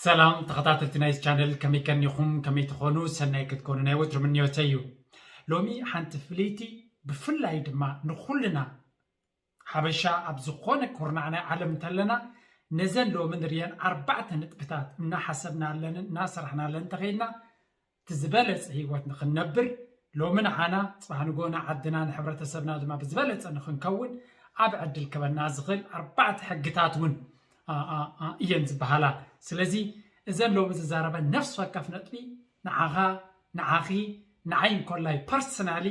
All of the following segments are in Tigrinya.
ሰላም ተኸታተልቲ ናይዚ ቻነል፣ ከመይ ቀኒኹም? ከመይ ትኾኑ? ሰናይ ክትኮኑ ናይ ወትሩ ምንዮተይ እዩ። ሎሚ ሓንቲ ፍልይቲ፣ ብፍላይ ድማ ንኹልና ሓበሻ ኣብ ዝኾነ ኩርናዕ ናይ ዓለም እንተለና፣ ነዘን ሎሚ ንሪአን ኣርባዕተ ነጥብታት እናሓሰብናለንን እናሰራሕናለን እንተኸይድና፣ እቲ ዝበለጸ ህይወት ንኽንነብር፣ ሎሚ ንዓና፣ ጽባሕ ንጎና ዓድና ንሕብረተሰብና ድማ ብዝበለጸ ንኽንከውን ኣብ ዕድል ክበና ዝኽእል ኣርባዕተ ሕግታት እውን፣ ኣ፣ ኣ፣ ኣ፣ እየን ዝበሃላ። ስለዚ እዘን ሎሚ ዝዛረበን ነፍሲ ወከፍ ነጥቢ ንዓኻ፣ ንዓኺ፣ ንዓይ እንኮላይ ፐርሰናሊ፣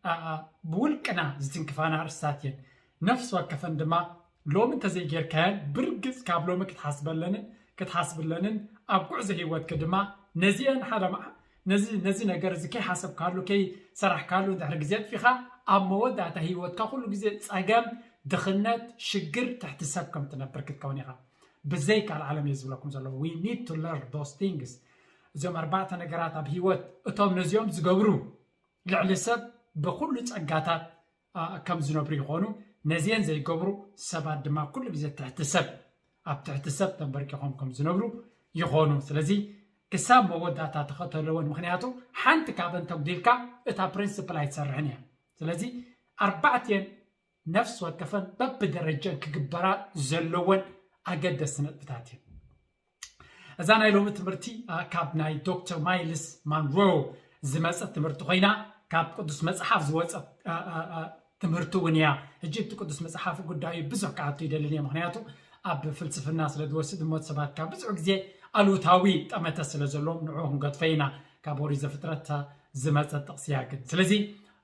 ኣ፣ ኣ፣ ብውልቅና ዝትንክፋና ኣርእስታት እየን። ነፍሲ ወከፈን ድማ ሎሚ እንተዘይጌርካየን ብርግጽ ካብ ሎሚ ክትሓስበለንን ክትሓስብለንን ኣብ ጉዕዞ ህይወትኪ ድማ ነዚአን ሓደ መዓ-፣ ነዚ፣ ነዚ ነገር እዚ ከይሓሰብካሉ ከይሰራሕካሉ እንድሕር ግዜ ኣጥፊኻ ኣብ መወዳእታ ህይወትካ ኩሉ ግዜ ጸገም፣ ድኽነት፣ ሽግር፣ ትሕቲ ሰብ ከም ትነብር ክትከውን ኢኻ። ብዘይ ካልእ ዓለም እየ ዝብለኩም ዘሎ። We need to learn those things። እዞም ኣርባዕተ ነገራት ኣብ ህይወት እቶም ነዚኦም ዝገብሩ ልዕሊ ሰብ ብኹሉ ጸጋታት፣ ኣ፣ ከም ዝነብሩ ይኾኑ። ነዚአን ዘይገብሩ ሰባት ድማ ኩሉ ግዜ ትሕቲ ሰብ፣ ኣብ ትሕቲ ሰብ ተንበርኪኾም ከም ዝነብሩ ይኾኑ። ስለዚ ክሳብ መወዳእታ ተኸተለወን። ምኽንያቱ ሓንቲ ካብአን ተጉዲልካ እታ ፕሪንስፕል ኣይትሰርሕን እያ። ስለዚ ኣርባዕቲአን ነፍሲ ወከፈን በብደረጀን ክግበራ ዘለወን ኣገደስቲ ነጥብታት እየን። እዛ ናይ ሎሚ ትምህርቲ፣ ኣ፣ ካብ ናይ ዶክተር ማይልስ ማንሮ ዝመጸት ትምህርቲ ኮይና፣ ካብ ቅዱስ መጽሓፍ ዝወጸት፣ ኣ፣ ኣ፣ ኣ፣ ትምህርቲ እውን እያ። ሕጂ እቲ ቅዱስ መጽሓፍ ጉዳዩ ብዙሕ ክኣቱ ይደልን እየ፣ ምኽንያቱ ኣብ ፍልስፍና ስለ ዝወስድ እሞ ሰባት ካብ ብዙሕ ግዜ ኣሉታዊ ጠመተ ስለ ዘለዎም ንዕኡ ክንገድፎ ኢና። ካብ ኦሪት ዘፍጥረት ዝመጸት ጥቕሲ እያ ግን። ስለዚ፣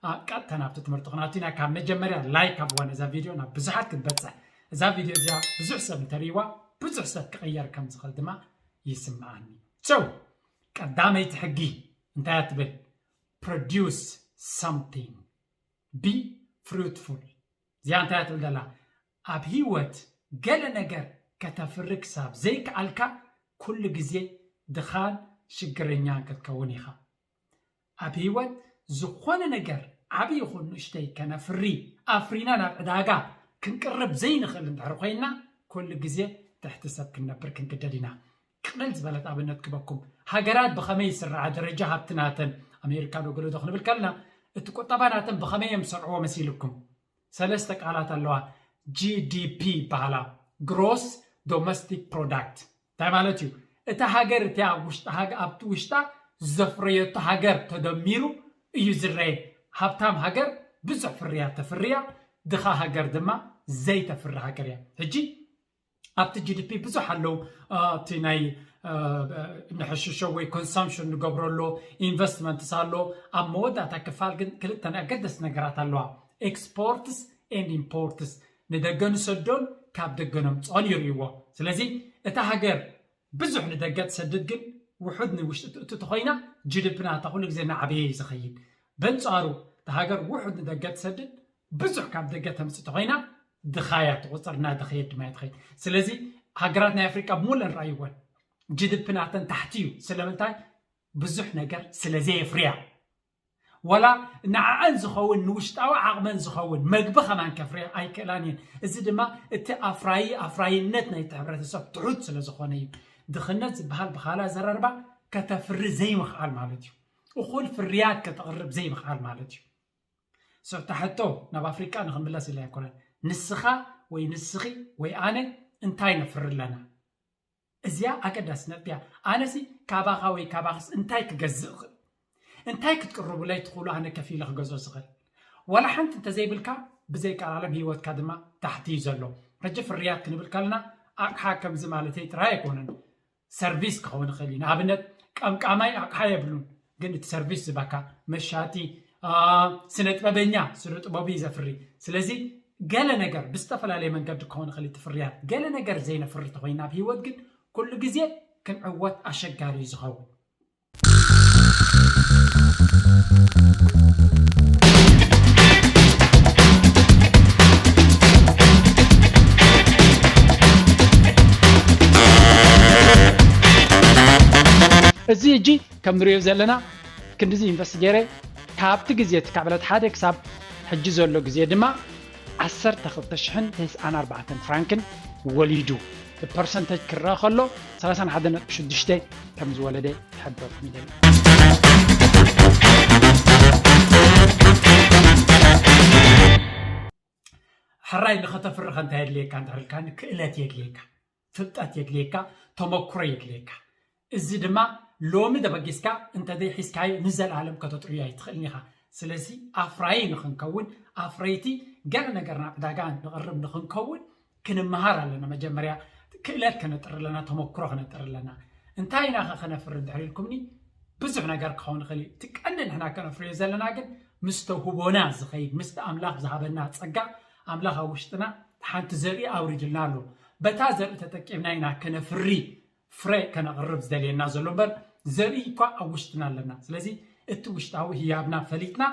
ኣ፣ ቀጥታ ናብቲ ትምህርቲ ክነኣቱ ኢና። ካብ መጀመርያ ላይክ ሃብዋ ነዛ ቪድዮ ናብ ብዙሓት ክትበጽሕ። እዛ ቪድዮ እዚኣ ብዙሕ ሰብ እንተርእይዋ ብዙሕ ሰብ ክቕየር ከም ዝኽእል ድማ ይስምዓኒ። So ቀዳመይቲ ሕጊ እንታይ እያ ትብል? Produce something, be fruitful። እዚኣ እንታይ እያ ትብል ዘላ? ኣብ ህይወት ገለ ነገር ከተፍሪ ክሳብ ዘይከኣልካ ኩሉ ግዜ ድኻን ሽግረኛን ክትከውን ኢኻ። ኣብ ህይወት ዝኾነ ነገር ዓብዪ ይኹን ንእሽተይ ከነፍሪ ኣፍሪና ናብ ዕዳጋ ክንቅርብ ዘይንኽእል እንድሕር ኮይንና ኩሉ ግዜ ትሕቲ ሰብ ክንነብር ክንግደድ ኢና። ቅልል ዝበለት ኣብነት ክበኩም፣ ሃገራት ብኸመይ ይስርዓ፣ ደረጃ ሃብቲ ናተን፣ ኣሜሪካ ዶ ገለ ዶ ክንብል ከለና እቲ ቁጠባ ናተን ብኸመይ እዮም ዝሰርዕዎ መሲልኩም? ሰለስተ ቃላት ኣለዋ። ጂ ዲ ፒ ይበሃላ፣ ግሮስ ዶሜስቲክ ፕሮዳክት። እንታይ ማለት እዩ? እታ ሃገር እቲ ኣብ ውሽጢ ሃገ-፣ ኣብቲ ውሽጣ ዘፍረየቶ ሃገር ተደሚሩ እዩ ዝረየ። ሃብታም ሃገር ብዙሕ ፍርያት ተፍርያ፣ ድኻ ሃገር ድማ ዘይተፍሪ ሃገር እያ። ሕጂ ኣብቲ ጂ ዲ ፒ ብዙሕ ኣለዉ። እ፣ እቲ ናይ፣ እ፣ ንሕሽሾ ወይ ኮንሳምፕሽን ንገብረሉ ኢንቨስትመንትስ ኣሎ። ኣብ መወዳእታ ክፋል ግን ክልተ ኣገደስቲ ነገራት ኣለዋ፣ ኤክስፖርትስ ኤንድ ኢምፖርትስ። ንደገ ንሰዶን ካብ ደገ ነምፅኦን ይርእይዎ። ስለዚ እታ ሃገር ብዙሕ ንደገ ትሰድድ ግን ውሑድ ንውሽጢ ትእቱ ተኾይና፣ ጂ ዲ ፒ ናታ ኩሉ ግዜ እናዓበየ እዩ ዝኸይድ። በንጻሩ እታ ሃገር ውሑድ ንደገ ትሰድድ፣ ብዙሕ ካብ ደገ ተምጽእ ተኾይና፣ ድኻ እያ ትቑጸር፣ እናደኸየት ድማ እያ ትኸይድ። ስለዚ ሃገራት ናይ ኣፍሪቃ ብሙሉአን ረኣይወን፣ ጂ ዲ ፒ ናተን ታሕቲ እዩ። ስለምንታይ? ብዙሕ ነገር ስለ ዘየፍርያ። ዋላ ንዓኣን ዝኸውን፣ ንውሽጣዊ ዓቕመን ዝኸውን መግቢ ከማን ከፍርያ ኣይክእላን እየን። እዚ ድማ እቲ ኣፍራዪ፣ ኣፍራይነት ናይቲ ሕብረተሰብ ትሑት ስለ ዝኾነ እዩ። ድኽነት ዝበሃል ብኻልእ ኣዘራርባ ከተፍሪ ዘይምኽኣል ማለት እዩ። እኹል ፍርያት ከተቕርብ ዘይምኽኣል ማለት እዩ። So፣ እታ ሕቶ ናብ ኣፍሪቃ ንኽምለስ ኢለ ኣይኮነን። ንስኻ ወይ ንስኺ ወይ ኣነ እንታይ ነፍሪ ኣለና? እዚኣ ኣገዳሲ ነጥቢ እያ። ኣነሲ ካባኻ ወይ ካባኽስ እንታይ ክገዝእ እኽእል? እንታይ ክትቅርቡለይ ትኽእሉ ኣነ ከፊለ ክገዝኦ ዝኽእል? ዋላ ሓንቲ እንተዘይብልካ፣ ብዘይቀልዓለም ህይወትካ ድማ ታሕቲ እዩ ዘሎ። ሕጂ ፍርያት ክንብል ከለና ኣቕሓ ከምዚ ማለተይ ጥራይ ኣይኮነን። ሰርቪስ ክኸውን ይኽእል እዩ። ንኣብነት ቀምቃማይ ኣቕሓ የብሉን፣ ግን እቲ ሰርቪስ ዝበካ መሻጢ፣ ኣ፣ ስነ ጥበበኛ ስነ ጥበቡ እዩ ዘፍሪ። ስለዚ ገለ ነገር ብዝተፈላለየ መንገዲ ክኸውን ይኽእል እዩ እቲ ፍርያት። ገለ ነገር ዘይነፍሪ ተኾይና ኣብ ህይወት ግን ኩሉ ግዜ ክንዕወት ኣሸጋሪ እዩ ዝኸውን። እዚ ሕጂ ከም ንሪኦ ዘለና ክንድዚ ኢንቨስት ገይረ ካብቲ ግዜ እቲ ካብ ዕለት ሓደ ክሳብ ሕጂ ዘሎ ግዜ ድማ ዓሰርተ ክልተ ሽሕን ተስዓን ኣርባዕተን ፍራንክን ወሊዱ። ብፐርሰንተጅ ክረኣ ከሎ ሰላሳን ሓደን ነጥቢ ሽዱሽተ ከም ዝወለደ ክሕብረኩም ይደሊ። ሕራይ ንኸተፍርኸ እንታይ የድልየካ እንድሕር ኢልካኒ፣ ክእለት የድልየካ፣ ፍልጠት የድልየካ፣ ተመክሮ የድልየካ። እዚ ድማ ሎሚ ተበጊስካ እንተዘይሒዝካዮ ንዘለኣለም ከተጥርዮ ኣይትኽእልን ኢኻ። ስለዚ ኣፍራዪ ንኽንከውን፣ ኣፍረይቲ ገለ ነገር ናብ ዕዳጋ ንቕርብ ንኽንከውን ክንመሃር ኣለና። መጀመርያ ክእለት ከነጥሪ ኣለና፣ ተመክሮ ከነጥሪ ኣለና። እንታይ ኢና ኸ ከነፍሪ እንድሕር ኢልኩምኒ፣ ብዙሕ ነገር ክኸውን ይኽእል እዩ። እቲ ቀንዲ ንሕና ከነፍርዮ ዘለና ግን ምስ ተውህቦና ዝኸይድ፣ ምስቲ ኣምላኽ ዝሃበና ጸጋ፣ ኣምላኽ ኣብ ውሽጥና ሓንቲ ዘርኢ ኣውሪድልና ኣሎ። በታ ዘርኢ ተጠቂምና ኢና ከነፍሪ ፍረ ከነቕርብ ዝደልየና ዘሎ እምበር፣ ዘርኢ እኳ ኣብ ውሽጥና ኣለና። ስለዚ እቲ ውሽጣዊ ህያብና ፈሊጥና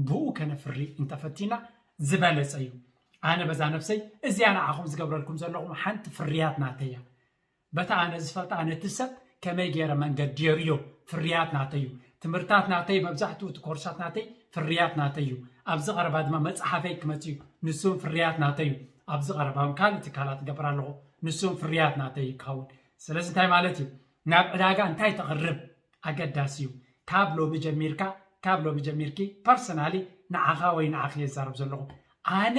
ብኡ ከነፍሪ እንተፈቲና ዝበለጸ እዩ። ኣነ በዛ ነፍሰይ እዚኣ ንዓኹም ዝገብረልኩም ዘለኹም ሓንቲ ፍርያት ናተይ እያ። በታ ኣነ ዝፈልጣ ነቲ ሰብ ከመይ ገይረ መንገዲ የርእዮ፣ ፍርያት ናተይ እዩ። ትምህርታት ናተይ፣ መብዛሕትኡ እቲ ኮርሳት ናተይ ፍርያት ናተይ እዩ። ኣብዚ ቀረባ ድማ መጽሓፈይ ክመጽእ እዩ፣ ንሱ እውን ፍርያት ናተይ እዩ። ኣብዚ ቀረባ እውን ካልእ ትካላት እገብር ኣለኹ፣ ንሱ እውን ፍርያት ናተይ እዩ ክኸውን። ስለዚ እንታይ ማለት እዩ? ናብ ዕዳጋ እንታይ ተቕርብ ኣገዳሲ እዩ። ካብ ሎሚ ጀሚርካ፣ ካብ ሎሚ ጀሚርኪ ፐርሰናሊ ንዓኻ ወይ ንዓኺ እየ ዝዛረብ ዘለኹ። ኣነ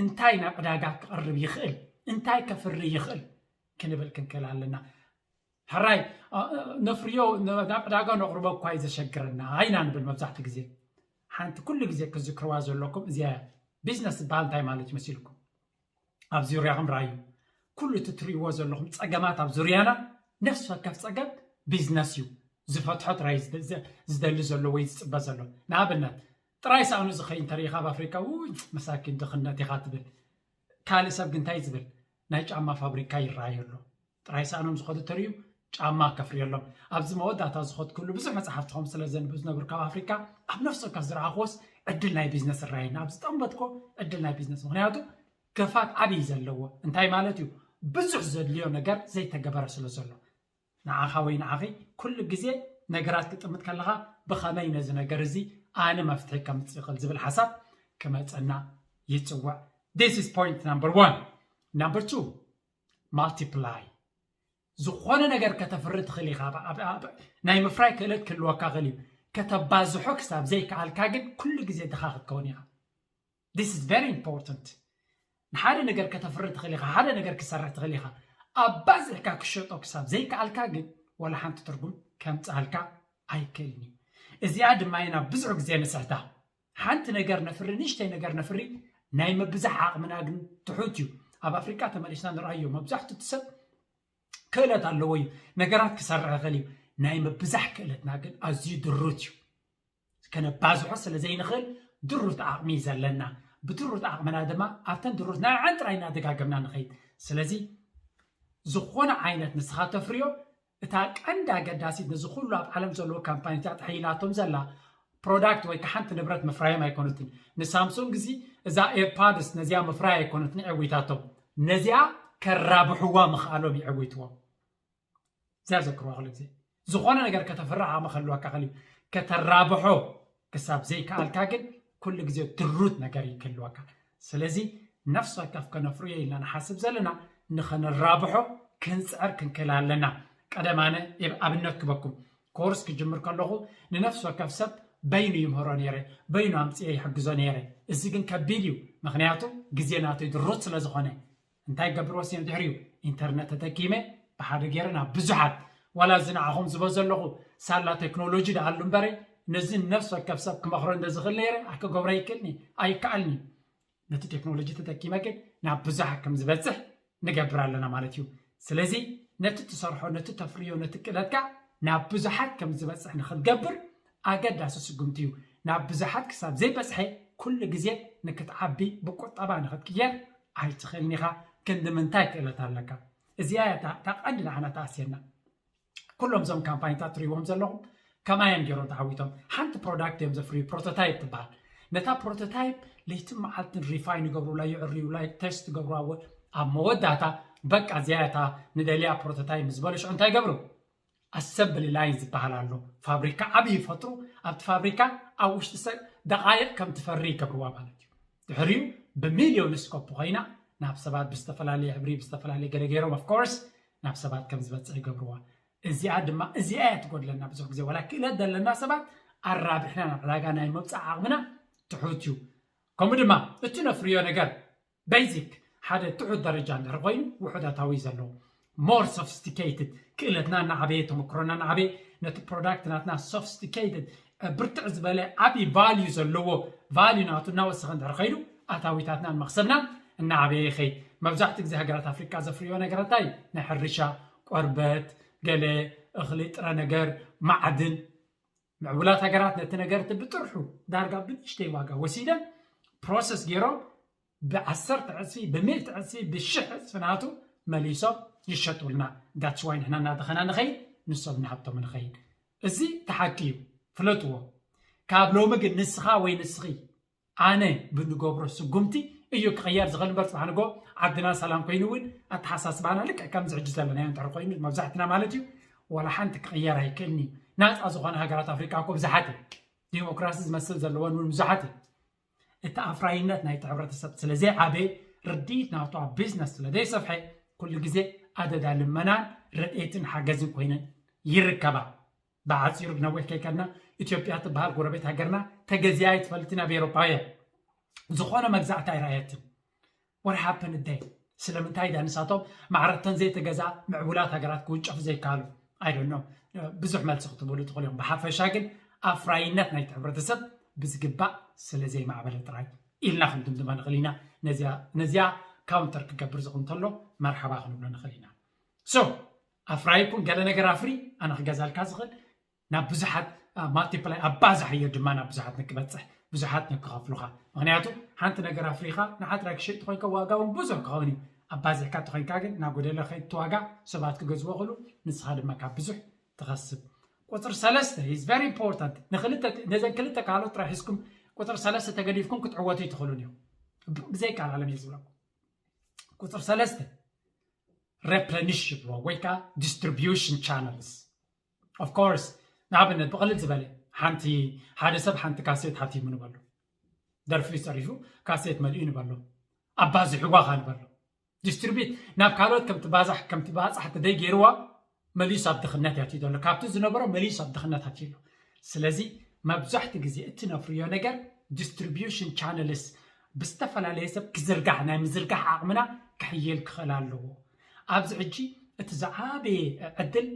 እንታይ ናብ ዕዳጋ ክቕርብ ይኽእል፣ እንታይ ከፍሪ ይኽእል ክንብል ክንክእል ኣለና። ሕራይ ኣ- ኣ- ነፍርዮ ን- ናብ ዕዳጋ ነቕርቦ እኳ እዩ ዘሸግረና ኢና ንብል መብዛሕትኡ ግዜ። ሓንቲ ኩሉ ግዜ ክዝክርዋ ዘለኩም እዚኣ እያ። ቢዝነስ ዝበሃል እንታይ ማለት እዩ መሲልኩም? ኣብ ዙርያኹም ርኣዩ። ኩሉ እቲ ትርእይዎ ዘለኹም ጸገማት ኣብ ዙርያና ነፍሲ ወከፍ ጸገም ቢዝነስ እዩ ዝፈትሖ፣ ጥራይ ዝደ- ዘ- ዝደሊ ዘሎ ወይ ዝጽበ ዘሎ። ንኣብነት ጥራይ ሳእኑ ዝኸይ እንተሪኢኻ ኣብ ኣፍሪካ፣ ውይ መሳኪን ድኽነት ኢኻ ትብል። ካልእ ሰብ ግን እንታይ ዝብል? ናይ ጫማ ፋብሪካ ይረኣዩ ኣሎ። ጥራይ ሳእኖም ዝኾዱ ተርእዩ ጫማ ከፍርየሎም። ኣብዚ መወዳእታ ዝኾድኩሉ ብዙሕ መጽሓፍቲ ከም ስለ ዘንብብ ዝነብር ካብ ኣፍሪካ ኣብ ነፍሲ ወከፍ ዝረኣኽዎስ ዕድል ናይ ቢዝነስ ይረኣየኒ። ኣብ ዝጠንበትኮ ዕድል ናይ ቢዝነስ፣ ምክንያቱ ገፋት ዓብዪ ዘለዎ እንታይ ማለት እዩ? ብዙሕ ዘድልዮ ነገር ዘይተገበረ ስለ ዘሎ። ንዓኻ ወይ ንዓኺ ኩሉ ግዜ ነገራት ክጥምት ከለኻ ብኸመይ ነዚ ነገር እዚ ኣነ መፍትሒ ከምጽእ ይኽእል ዝብል ሓሳብ ክመጸና ይጽውዕ። This is point number one. Number two, multiply። ዝኾነ ነገር ከተፍሪ ትኽእል ኢኻ። ኣብ- ኣብ- ኣብ- ናይ ምፍራይ ክእለት ክህልወካ ክእል እዩ። ከተባዝሖ ክሳብ ዘይከኣልካ ግን ኩሉ ግዜ ድኻ ክትከውን ኢኻ። This is very important. ንሓደ ነገር ከተፍሪ ትኽእል ኢኻ፣ ሓደ ነገር ክሰርሕ ትኽእል ኢኻ። ኣባዚሕካ ክሸጦ ክሳብ ዘይከኣልካ ግን ዋላ ሓንቲ ትርጉም ከምፅኣልካ ኣይክእልን እዩ። እዚኣ ድማ ኢና ብዙሕ ግዜ ንስሕታ። ሓንቲ ነገር ነፍሪ፣ ንእሽተይ ነገር ነፍሪ፣ ናይ ምብዛሕ ዓቕምና ግን ትሑት እዩ። ኣብ ኣፍሪቃ ተመሊስና ንርኣዮ፣ መብዛሕትኡ እቲ ሰብ ክእለት ኣለዎ እዩ፣ ነገራት ክሰርሕ ይኽእል እዩ። ናይ ምብዛሕ ክእለትና ግን ኣዝዩ ድሩት እዩ። ከነባዝሖ ስለ ዘይንኽእል ድሩት ዓቕሚ እዩ ዘለና። ብድሩት ዓቕምና ድማ ኣብተን ድሩት ናይ ዓን ጥራይ እናደጋገምና ንኸይድ። ስለዚ ዝኾነ ዓይነት ንስኻ ተፍርዮ፣ እታ ቀንዲ ኣገዳሲት ነዚ ኩሉ ኣብ ዓለም ዘለዎ ካምፓኒታት ተሓይላቶም ዘላ ፕሮዳክት ወይ ከዓ ሓንቲ ንብረት ምፍራዮም ኣይኮነትን። ንሳምሱንግ እዚ እዛ ኤርፓድስ ነዚኣ ምፍራይ ኣይኮነትን የዕዊታቶም፣ ነዚኣ ከራብሕዋ ምኽኣሎም የዕዊትዎም። እዚኣ ዘክርዋ ኩሉ ግዜ። ዝኾነ ነገር ከተፍርሕ ዓቕሚ ክህልወካ ክእል እዩ። ከተራብሖ ክሳብ ዘይከኣልካ ግን ኩሉ ግዜ ድሩት ነገር እዩ ክህልወካ። ስለዚ ነፍሲ ወከፍ ከነፍርዮ ኢልና ንሓስብ ዘለና ንኸነራብሖ ክንፅዕር ክንክእል ኣለና። ቀደም ኣነ እብ- ኣብነት ክበኩም ኮርስ ክጅምር ከለኹ ንነፍሲ ወከፍ ሰብ በይኑ ይምህሮ ነይረ፣ በይኑ ኣምፅኤ ይሕግዞ ነይረ። እዚ ግን ከቢድ እዩ፣ ምክንያቱ ግዜ ናተይ ድሩት ስለ ዝኾነ። እንታይ ገብር ወሲነ ድሕሪኡ? ኢንተርነት ተጠቂመ ብሓደ ገይረ ናብ ብዙሓት፣ ዋላ እዚ ንዓኹም ዝቦ ዘለኹ ሳላ ቴክኖሎጂ ደኣሉ እምበረ ነዚ ነፍሲ ወከፍ ሰብ ክመኽሮ እንደ ዝኽእል ነይረ ኣክገብሮ ኣይክእልኒ ኣይከኣልኒ። ነቲ ቴክኖሎጂ ተጠቂመ ግን ናብ ብዙሓት ከም ዝበፅሕ ንገብር ኣለና ማለት እዩ። ስለዚ ነቲ ትሰርሖ፣ ነቲ ተፍርዮ፣ ነቲ ክእለትካ ናብ ብዙሓት ከም ዝበፅሕ ንክትገብር ኣገዳሲ ስጉምቲ እዩ። ናብ ብዙሓት ክሳብ ዘይበፅሐ ኩሉ ግዜ ንክትዓቢ ብቁጠባ ንክትቅየር ኣይትኽእልን ኢኻ። ክንዲ ምንታይ ክእለት ኣለካ? እዚኣ እያ እታ እታ ቀንዲ ንዓና ተኣስየና። ኩሎም እዞም ካምፓኒታት ትሪእዎም ዘለኹም ከማይ እዮም ገይሮም ተዓዊቶም። ሓንቲ ፕሮዳክት እዮም ዘፍርዩ፣ ፕሮቶታይፕ ትበሃል። ነታ ፕሮቶታይፕ ለይትን መዓልትን ሪፋይን ይገብሩላ፣ ይዕርዩላ፣ ቴስት ይገብሩ። ኣብ ኣብ መወዳእታ በቃ እዚኣ እያ እታ ንደልያ ፕሮቶታይፕ ምስ በሉ ሽዑ እንታይ ይገብሩ? ኣሰምብሊ ላይን ዝበሃል ኣሎ። ፋብሪካ ዓብዪ ይፈጥሩ። ኣብቲ ፋብሪካ ኣብ ውሽጢ ሰብ ደቓይቕ ከም ትፈሪ ይገብርዋ ማለት እዩ። ድሕሪኡ ብሚልዮን ስኮፕ ኮይና ናብ ሰባት ብዝተፈላለየ ሕብሪ ብዝተፈላለየ ገለ ገይሮም ኦፍኮርስ ናብ ሰባት ከም ዝበፅሕ ይገብርዋ። እዚኣ ድማ እዚኣ እያ ትጎድለና። ብዙሕ ግዜ ዋላ ክእለት ዘለና ሰባት ኣራቢሕና ናብ ዕዳጋ ናይ ምብፃሕ ዓቕምና ትሑት እዩ። ከምኡ ድማ እቲ ነፍርዮ ነገር ቤዚክ ሓደ ትሑት ደረጃ እንድሕር ኮይኑ ውሑድ ኣታዊ እዩ ዘለዎ። ሞር ሶፊስቲኬትድ ክእለትና እናዓበየ ተመክሮና እናዓበየ ነቲ ፕሮዳክት ናትና ሶፊስቲኬትድ ብርትዕ ዝበለ ዓብዪ ቫልዩ ዘለዎ ቫልዩ ናቱ እናወሰኸ እንድሕር ከይዱ ኣታዊታትናን መኽሰብናን እናዓበየ ይኸይድ። መብዛሕትኡ ግዜ ሃገራት ኣፍሪቃ ዘፍርዮ ነገራት እንታይ እዩ? ናይ ሕርሻ ቆርበት፣ ገለ እኽሊ፣ ጥረ ነገር፣ ማዕድን። ምዕቡላት ሃገራት ነቲ ነገር እቲ ብጥርሑ ዳርጋ ብንእሽተይ ዋጋ ወሲደን ፕሮሰስ ገይሮም ብዓሰርተ ዕፅፊ ብሚእቲ ዕፅፊ ብሽሕ ዕፅፊ ናቱ መሊሶም ይሸጡልና። That's why ንሕና እናተኸና ንኸይድ ንሶም እናሃብቶም ንኸይድ። እዚ ተሓቂ እዩ፣ ፍለጥዎ። ካብ ሎሚ ግን ንስኻ ወይ ንስኺ ኣነ ብንገብሮ ስጉምቲ እዩ ክቕየር ዝኽእል እምበር ፅባሕ ንጎ ዓድና ሰላም ኮይኑ እውን ኣተሓሳስባና ልክዕ ከምዚ ሕጂ ዘለናዮ እንድሕር ኮይኑ መብዛሕትና ማለት እዩ ዋላ ሓንቲ ክቕየር ኣይክእልን እዩ። ናፃ ዝኾነ ሃገራት ኣፍሪቃ እኮ ብዙሓት እዩ። ዲሞክራሲ ዝመስል ዘለወን እውን ብዙሓት እዩ። እቲ ኣፍራይነት ናይቲ ሕብረተሰብ ስለዘይዓበየ ርድኢት ናቱ ኣብ ቢዝነስ ስለዘይሰፍሐ ኩሉ ግዜ ኣደዳ ልመናን ረድኤትን ሓገዝን ኮይነን ይርከባ። ብዓፂሩ ብነዊሕ ከይከድና ኢትዮጵያ ትበሃል ጎረቤት ሃገርና ተገዚኣ ኣይትፈልጥን ኣብ ኤሮፓውያን ዝኾነ መግዛእቲ ኣይረኣየትን። What happened there? ስለምንታይ ዳ ንሳቶም ማዕረተን ዘይተገዛ ምዕቡላት ሃገራት ክውንጨፉ ዘይከኣሉ? I don't know። ብዙሕ መልሲ ክትብሉ ትኽእሉ እዮም። ብሓፈሻ ግን ኣፍራይነት ናይቲ ሕብረተሰብ ብዝግባእ ስለ ዘይማዕበለ ጥራይ ኢልና ክንድምድማ ንኽእል ኢና። ነዚኣ ነዚኣ ካውንተር ክገብር ዝኽእል እንተሎ መርሓባ ክንብሎ ንኽእል ኢና። So ኣፍራይ ይኩን ገለ ነገር ኣፍሪ ኣነ ክገዛልካ ዝኽእል ናብ ብዙሓት ማልቲፕላይ ኣባዝሓዮ ድማ ናብ ብዙሓት ንክበፅሕ ብዙሓት ንክኸፍሉኻ። ምክንያቱ ሓንቲ ነገር ኣፍሪኻ ንዓትራ ክሸጥ ተኮይንካ ዋጋ እውን ብዙሕ ክኸውን እዩ። ኣባዚሕካ ተኮይንካ ግን እናጎደለ ከይድ ዋጋ ሰባት ክገዝዎ ክእሉ ንስኻ ድማ ካብ ብዙሕ ትኸስብ። ቁፅሪ ሰለስተ is very important። ንክልተ ነዘን ክልተ ካልኦት ጥራይ ሒዝኩም ቁፅሪ ሰለስተ ተገዲፍኩም ክትዕወቱ ይትኽእሉን እዮም ብዘይቃል ዓለም እየ ዝብለኩም። ቁፅሪ ሰለስተ replenish ይብልዎ ወይ ከዓ distribution channels። Of course ንኣብነት ብቕልል ዝበለ ሓንቲ ሓደ ሰብ ሓንቲ ካሴት ሓቲሙ ንበሎ ደርፊ ፀሪፉ ካሴት መሊኡ ንበሎ ኣባዚሕዋ ካ ንበሎ ዲስትሪቢዩት ናብ ካልኦት ከምትባዛሕ ከምትባፃሕ ተደይ ገይርዋ መሊሱ ኣብ ድኽነት ያትዩ ዘሎ ካብቲ ዝነበሮ መሊሱ ኣብ ድኽነት ኣትዩ ኣሎ። ስለዚ መብዛሕቲ ግዜ እቲ ነፍርዮ ነገር distribution channels ብዝተፈላለየ ሰብ ክዝርጋሕ ናይ ምዝርጋሕ ዓቕምና ክሕየል ክኽእል ኣለዎ። ኣብዚ ሕጂ እቲ ዝዓበየ ዕድል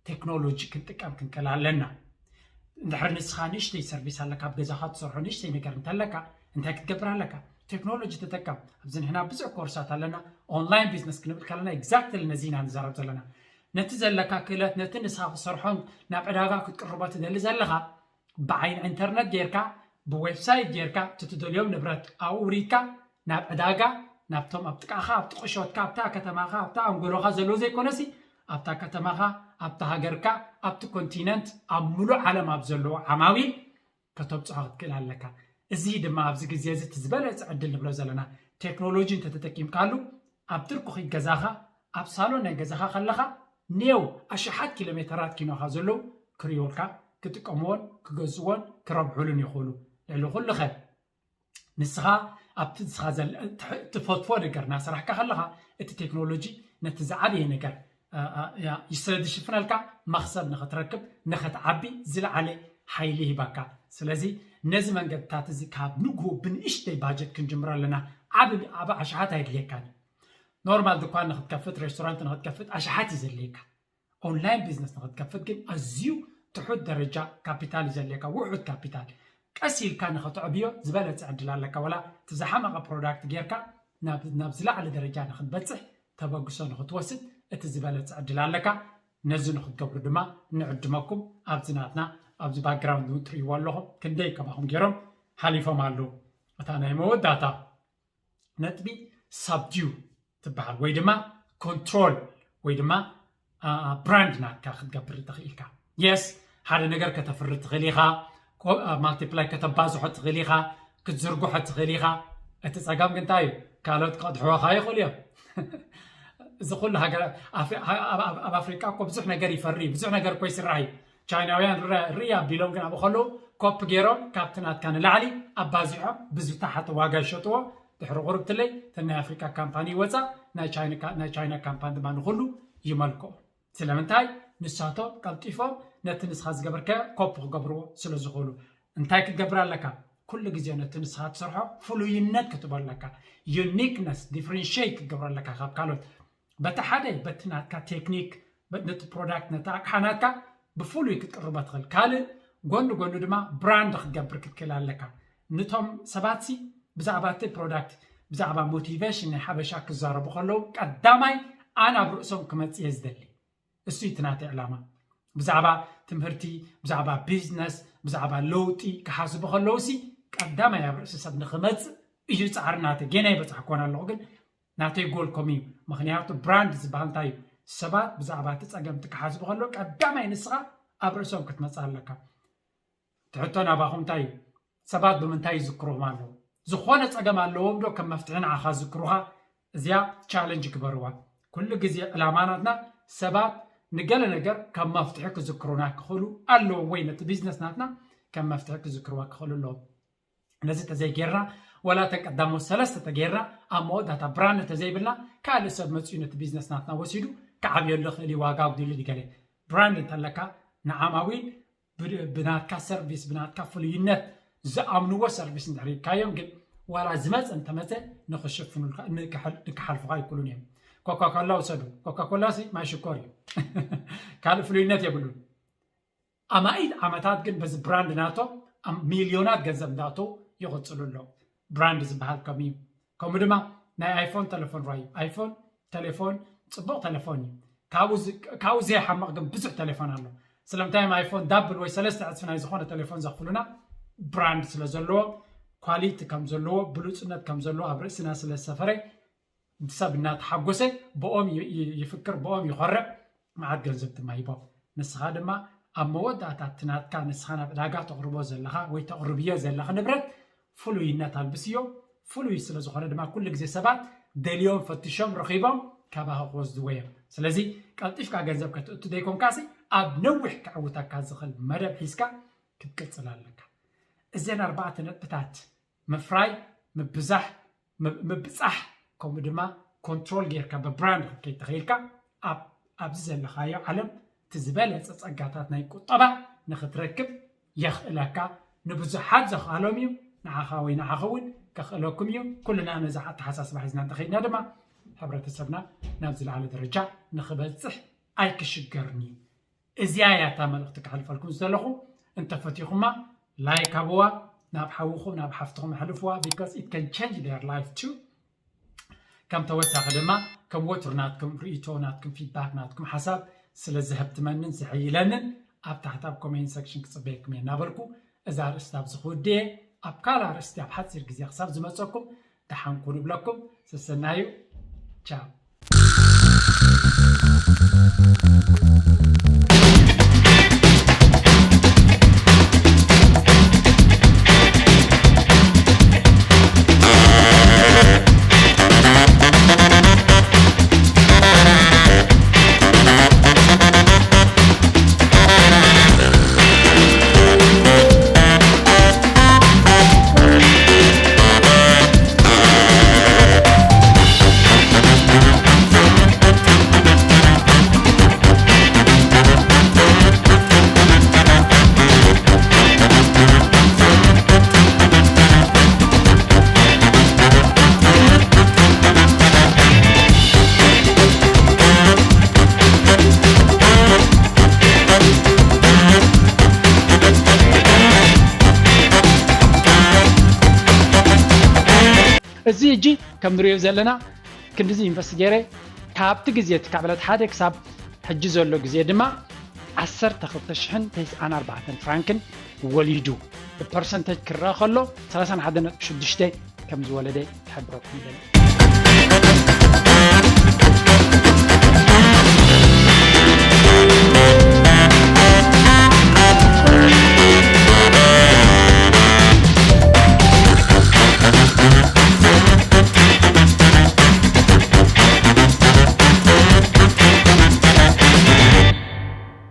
ቴክኖሎጂ ክንጥቀም ክንክእል ኣለና። እንድሕር ንስኻ ንእሽተይ ሰርቪስ ኣለካ ኣብ ገዛኻ ትሰርሖ ንእሽተይ ነገር እንተለካ እንታይ ክትገብር ኣለካ? ቴክኖሎጂ ተጠቀም። ኣብዚ ንሕና ብዙሕ ኮርሳት ኣለና። ኦንላይን ቢዝነስ ክንብል ከለና ኤግዛክትሊ ነዚ ኢና ንዛረብ ዘለና። ነቲ ዘለካ ክእለት ነቲ ንስኻ ክሰርሖን ናብ ዕዳጋ ክትቅርቦ ትደሊ ዘለኻ ብዓይኒ ኢንተርነት ጌርካ ብዌብሳይት ጌርካ እቲ ትደልዮም ንብረት ኣብኡ ውሪድካ ናብ ዕዳጋ ናብቶም ኣብ ጥቃኻ ኣብቲ ቁሾትካ ኣብታ ከተማኻ ኣብታ ኣንጎሎኻ ዘለዉ ዘይኮነሲ ኣብታ ከተማኻ ኣብታ ሃገርካ ኣብቲ ኮንቲነንት ኣብ ሙሉእ ዓለም ኣብ ዘለዉ ዓማዊል ከተብፅሖ ክትክእል ኣለካ። እዚ ድማ ኣብዚ ግዜ እዚ እቲ ዝበለፀ ዕድል ንብሎ ዘለና ቴክኖሎጂ እንተተጠቂምካሉ ኣብ ድርኩኺ ገዛኻ ኣብ ሳሎን ናይ ገዛኻ ከለኻ ኔው ኣሽሓት ኪሎ ሜተራት ኪኖኻ ዘለዉ ክርእዩልካ ክጥቀምዎን ክገዝእዎን ክረብሑሉን ይኽእሉ። ልዕሊ ኩሉኸ ንስኻ ኣብቲ ንስኻ ትፈትፎ ነገር እናሰራሕካ ከለኻ እቲ ቴክኖሎጂ ነቲ ዝዓበየ ነገር ስለ ዝሽፍነልካ መኽሰብ ንኽትረክብ ንኽትዓቢ ዝለዓለ ሓይሊ ይህበካ። ስለዚ ነዚ መንገድታት እዚ ካብ ንግሁ ብንእሽተይ ባጀት ክንጅምሮ ኣለና። ዓብ ዓብ ኣሽሓት ኣይድልየካን። ኖርማል ድኳን ንኽትከፍት ሬስቶራንት ንኽትከፍት ኣሽሓት እዩ ዘድልየካ። ኦንላይን ቢዝነስ ንኽትከፍት ግን ኣዝዩ ትሑት ደረጃ ካፒታል እዩ ዘድልየካ፣ ውሑድ ካፒታል። ቀስ ኢልካ ንኽትዕብዮ ዝበለፀ ዕድል ኣለካ። ወላ እቲ ዝሓመቐ ፕሮዳክት ጌርካ ናብ ናብ ዝለዓለ ደረጃ ንኽትበፅሕ ተበግሶ ንኽትወስድ እቲ ዝበለፀ ዕድል ኣለካ። ነዚ ንኽትገብሩ ድማ ንዕድመኩም። ኣብዚ ናትና ኣብዚ ባክግራውንድ እውን ትርእይዎ ኣለኹም ክንደይ ከማኹም ገይሮም ሓሊፎም ኣለዉ። እታ ናይ መወዳእታ ነጥቢ ሳብዲዩ ትበሃል ወይ ድማ ኮንትሮል ወይ ድማ ብራንድ ናትካ ክትገብር ትኽእል ኢልካ። የስ ሓደ ነገር ከተፍሪ ትኽእል ኢኻ፣ ማልቲፕላይ ከተባዝሖ ትኽእል ኢኻ፣ ክትዝርግሖ ትኽእል ኢኻ። እቲ ፀገም ግን እንታይ እዩ? ካልኦት ክቐድሕወኻ ይኽእሉ እዮም። እዚ ኩሉ ሃገር ኣብ ኣፍሪቃ እኮ ብዙሕ ነገር ይፈሪ ብዙሕ ነገር እኮ ይስራሕ እዩ። ቻይናውያን ርእ ኣቢሎም ግን ኣብኡ ከለዉ ኮፕ ገይሮም ካብቲ ናትካ ንላዕሊ ኣባዚሖም ብዝተሓተ ዋጋ ይሸጥዎ። ድሕሪ ቁርብትለይ እተን ናይ ኣፍሪካ ካምፓኒ ይወፃ፣ ናይ ቻይና ካምፓኒ ድማ ንኩሉ ይመልክኦ። ስለምንታይ? ንሳቶም ቀልጢፎም ነቲ ንስኻ ዝገበርከ ኮፒ ክገብርዎ ስለ ዝኽእሉ። እንታይ ክትገብር ኣለካ? ኩሉ ግዜ ነቲ ንስኻ ትሰርሖ ፍሉይነት ክትህቦ ኣለካ። ዩኒክነስ፣ ዲፍረንሽት ክትገብሮ ኣለካ ካብ ካልኦት። በቲ ሓደ፣ በቲ ናትካ ቴክኒክ፣ በ- ነቲ ፕሮዳክት፣ ነቲ ኣቕሓ ናትካ ብፍሉይ ክትቅርቦ ትኽእል። ካልእ፣ ጎኒ ጎኒ ድማ ብራንድ ክትገብር ክትክእል ኣለካ። ንቶም ሰባትሲ ብዛዕባ እቲ ፕሮዳክት፣ ብዛዕባ ሞቲቬሽን ናይ ሓበሻ ክዛረቡ ከለዉ ቀዳማይ ኣን ኣብ ርእሶም ክመጽእ እየ ዝደሊ። እሱ እዩ እቲ ናተይ ዕላማ። ብዛዕባ ትምህርቲ፣ ብዛዕባ ቢዝነስ፣ ብዛዕባ ለውጢ ክሓስቡ ከለዉ ሲ ቀዳማይ ኣብ ርእሲ ሰብ ንኽመጽእ እዩ ጻዕሪ ናተይ። ጌና ይበጻሕኩዎን ኣለኹ፣ ግን ናተይ ጎል ከምኡ እዩ። ምኽንያቱ ብራንድ ዝበሃል እንታይ እዩ? ሰባት ብዛዕባ እቲ ጸገም እቲ ክሓስቡ ከለዉ ቀዳማይ ንስኻ ኣብ ርእሶም ክትመጽእ ኣለካ። ትሕቶ ናባኹም እንታይ እዩ? ሰባት ብምንታይ ይዝክሩኹም ኣለዉ? ዝኾነ ጸገም ኣለዎም ዶ ከም መፍትሒ ንዓኻ ዝዝክሩኻ? እዚኣ ቻለንጅ ግበርዋ። ኩሉ ግዜ ዕላማ ናትና ሰባት ንገለ ነገር ከም መፍትሒ ክዝክሩና ክኽእሉ ኣለዎም፣ ወይ ነቲ ቢዝነስ ናትና ከም መፍትሒ ክዝክርዋ ክኽእሉ ኣለዎም። ነዚ ተዘይጌርና፣ ወላ እተን ቀዳሞት ሰለስተ ተጌርና፣ ኣብ መወዳእታ ብራንድ እንተዘይብልና፣ ካልእ ሰብ መጺኡ ነቲ ቢዝነስ ናትና ወሲዱ ክዓብየሉ ይኽእል እዩ፣ ዋጋ ኣጉዲሉ ድገለ። ብራንድ እንተለካ ንዓማዊል ብ- ብናትካ ሰርቪስ፣ ብናትካ ፍሉይነት ዝኣምንዎ ሰርቪስ እንድሕር ሂብካዮም፣ ግን ዋላ ዝመፀ እንተመፀ ንክሽፍኑልካ ንክሓል- ንክሓልፉካ ኣይክእሉን እዮም። ኮካኮላ ውሰዱ። ኮካኮላ ሲ ማይ ሽኮር እዩ። ካልእ ፍሉይነት የብሉን። ኣማኢት ዓመታት ግን በዚ ብራንድ ናቶም ኣብ ሚልዮናት ገንዘብ እንዳእተው ይቕፅሉ ኣለዉ። ብራንድ ዝበሃል ከምኡ እዩ። ከምኡ ድማ ናይ ኣይፎን ቴሌፎን ራዩ። ኣይፎን ቴሌፎን ፅቡቕ ቴሌፎን እዩ። ካብኡ ዝ- ካብኡ ዘይሓምቕ ግን ብዙሕ ቴሌፎን ኣሎ። ስለምንታይ እዮም ኣይፎን ዳብል ወይ ሰለስተ ዕፅፊ ናይ ዝኾነ ቴሌፎን ዘኽፍሉና? ብራንድ ስለ ዘለዎ፣ ኳሊቲ ከም ዘለዎ፣ ብሉፅነት ከም ዘለዎ ኣብ ርእስና ስለ ዝሰፈረ፣ ሰብ እናተሓጎሰ ብኦም ይ- ይ- ይፍክር፣ ብኦም ይኾርዕ፣ መዓት ገንዘብ ድማ ሂቦም። ንስኻ ድማ ኣብ መወዳእታ እቲ ናትካ ንስኻ ናብ ዕዳጋ ተቕርቦ ዘለኻ ወይ ተቕርብዮ ዘለኻ ንብረት ፍሉይነት ኣልብስዮ። ፍሉይ ስለ ዝኾነ ድማ ኩሉ ግዜ ሰባት ደልዮም ፈትሾም ረኺቦም ካባኻ ክወስድዎ እዮም። ስለዚ ቀልጢፍካ ገንዘብ ከተእቱ ዘይኮንካሲ ኣብ ነዊሕ ከዕውተካ ዝኽእል መደብ ሒዝካ ክትቅጽል ኣለካ። እዘን ኣርባዕተ ነጥብታት ምፍራይ፣ ምብዛሕ፣ ምብ- ምብጻሕ፣ ከምኡ ድማ ኮንትሮል ጌርካ ብብራንድ ክትከይድ ተኸይልካ ኣብ ኣብዚ ዘለኻዮ ዓለም እቲ ዝበለጸ ጸጋታት ናይ ቁጠባ ንኽትረክብ የኽእለካ። ንብዙሓት ዘኽኣሎም እዩ፣ ንዓኻ ወይ ንዓኺ እውን ከኽእለኩም እዩ። ኩልና ነዛ ኣተሓሳስባ ሒዝና እንተኸይድና ድማ ሕብረተሰብና ናብ ዝለዓለ ደረጃ ንኽበጽሕ ኣይክሽገርን እዩ። እዚኣ እያ እታ መልእኽቲ ከሕልፈልኩም ዝደለኹ። እንተፈቲኹማ ላይክ ሃብዋ፣ ናብ ሓውኹም ናብ ሓፍትኹም ኣሕልፍዋ፣ because it can change their life too። ከም ተወሳኺ ድማ ከም ወትሩ ናትኩም ርእይቶ፣ ናትኩም ፊድባክ፣ ናትኩም ሓሳብ ስለ ዘህብትመንን ዘሐይለንን ኣብ ታሕቲ ኣብ ኮሜንት ሴክሽን ክጽበየኩም እየ እናበልኩ እዛ ኣርእስቲ ኣብዚ ክውድእ እየ። ኣብ ካልእ ኣርእስቲ ኣብ ሓጺር ግዜ ክሳብ ዝመጸኩም ደሓን ኩኑ እብለኩም። ሰሰናዩ። ቻው። እዚ ሕጂ ከም ንሪኦ ዘለና ክንድዚ ኢንቨስት ገይረ፣ ካብቲ ግዜ እቲ ካብ ዕለት ሓደ ክሳብ ሕጂ ዘሎ ግዜ ድማ ዓሰርተ ክልተ ሽሕን ተስዓን ኣርባዕተን ፍራንክን ወሊዱ። ብፐርሰንተጅ ክረአ ከሎ ሰላሳ ሓደ ነጥቢ ሽዱሽተ ከም ዝወለደ ክሕብረኩም ይደሊ።